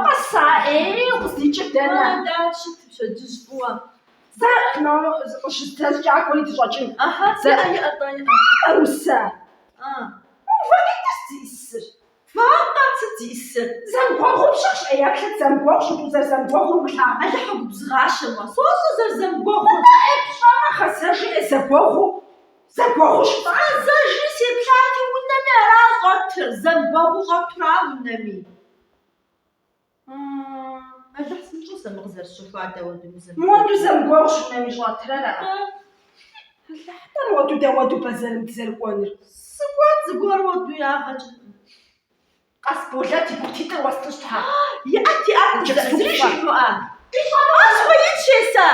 Къэса, ӏей, укъыздикӏыр дэнэ? Дауэ щыт пщэдджыжь фӏыуэ? Зэ къыщыздэкӏакӏуэри дыщӏэкӏын. Аха, Зэ. иӏэ, иӏэ-тӏэ, иӏэ. Марусэ, вакъитӏыр сыт зиӏысыр? Вакъэ сыт зиӏысыр? Зэмыгуэгъуу пщыгъщ, ӏей, еплъыт, зэмыгуэгъущ, мыбы зэрызэмыгуэгъур умылъагъу. Алыхь угубзыгъащэм уэ, сощӏэ зэрызэмыгуэгъур. Нтӏэ, ӏей, пщӏэмэ, гъэзэжи, ӏей, зэгуэгъуу, зэгуэгъуу щытӏа? Згъэзэжри сеплъати, унэми ара щӏэтыр, зэмыгуэгъуу щӏэтура унэми. Алыхь сымыщӏэ сэ мы къызэрысщэхуар дауэду мызэмыгуэгъу. Муэду зэмыгуэгъущ унэми щӏэтыр, ара? Алыхь, тӏэ муэду дауэду бэзэрым дызэрыкӏуэныр? Сыкӏуэн зыгуэр уэду ягъэ кӏынкъым. Къасболэт и бутитӏыр уэстынщ, тхьэ. Иӏэт, иӏэт, Иджыпсту зыри кӏуэ. жумыӏэ. Къищӏэну сыхуеинщ сэ.